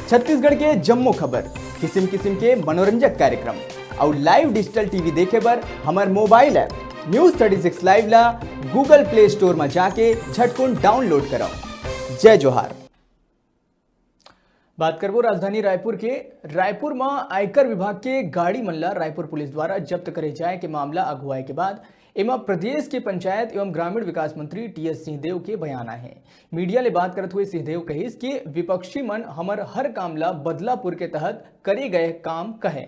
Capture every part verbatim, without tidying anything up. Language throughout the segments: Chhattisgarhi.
छत्तीसगढ़ के जम्मो खबर, किसिम किसिम के मनोरंजक कार्यक्रम अउ live digital T V देखे बर हमर mobile app News thirty six Live ला Google Play Store म जाके झटकुन download करव। जय जोहार। बात करबो राजधानी रायपुर के। रायपुर म आयकर विभाग के गाड़ी मन ला रायपुर पुलिस द्वारा जब्त करे जाए के मामला अगुवाए के बाद एमा प्रदेश के पंचायत एवं ग्रामीण विकास मंत्री टी एस सिंहदेव के बयान आए हे। मीडिया ले बात करत हुए सिंहदेव कहिस कि विपक्षी मन हमर हर काम ला बदलापुर के तहत करे गए काम कहे,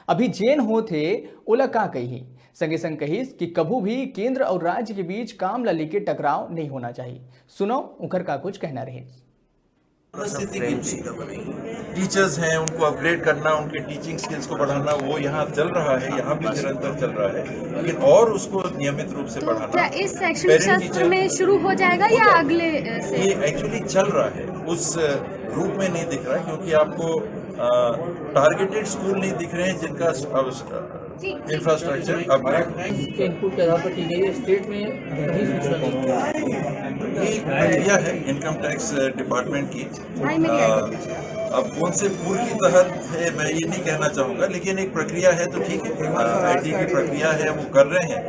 अभी जेन होत हे ओला का कही। संगे संग कहिस कि कभू भी केंद्र अउ राज्य के बीच काम ला लेके टकराव नहीं होना चाहिए। सुनो उनकर का कुछ कहना रहिस। परिस्थिति की मुसीबत बनी। टीचर्स हैं, उनको अपग्रेड करना, उनके टीचिंग स्किल्स को बढ़ाना, वो यहाँ चल रहा है, यहाँ भी निरंतर चल रहा है, लेकिन और उसको नियमित रूप से तो बढ़ाना। क्या इस शैक्षणिक पेरेंट सत्र टीचर में शुरू हो जाएगा हो या जाएगा। अगले अ, से? ये एक्चुअली चल रहा है, उस रूप में नहीं दिख रहा है, क्योंकि आपको टारगेटेड स्कूल नहीं दिख रहे हैं जिनका इंफ्रास्ट्रक्चर अपग्रेड। के इनपुट के आधार पर की गई है। स्टेट में अधिसूचना नहीं। ये प्रक्रिया है इनकम टैक्स डिपार्टमेंट की। भाई, मेरी अ, अब कौन से पूल के तहत है, मैं ये नहीं कहना चाहूँगा, लेकिन एक प्रक्रिया है, तो ठीक है, आई टी की प्रक्रिया है, वो कर रहे हैं,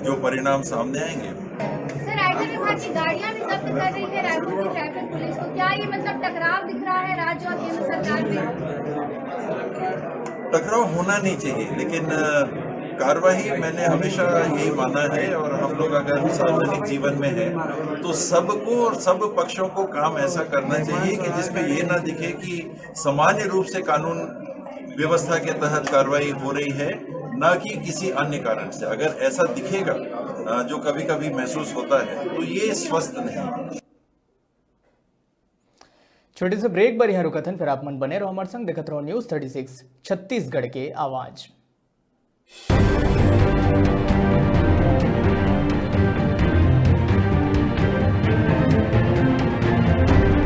जो परिणाम सामने आएंगे। सर, आयकर विभाग की गाड़ियां भी जब्त कर रही है रायपुर की ट्रैफिक पुलिस को। क्या ये, मतलब, टकराव दिख रहा है राज्य और केंद्र सरकार में? टकराव होना नहीं चाहिए, लेकिन अ, कार्रवाई, मैंने हमेशा यही माना है, और हम लोग अगर सार्वजनिक जीवन में हैं, तो सबको और सब पक्षों को काम ऐसा करना चाहिए कि जिसमें ये ना दिखे कि सामान्य रूप से कानून व्यवस्था के तहत कार्रवाई हो रही है, ना कि किसी अन्य कारण से। अगर ऐसा दिखेगा, अ, जो कभी कभी महसूस होता है, तो ये स्वस्थ नहीं है। छोटे से ब्रेक बर यहाँ रुकत हन, फिर आप मन बने रहो हमारे संग, देखत रहो न्यूज थर्टी सिक्स छत्तीसगढ़ के आवाज।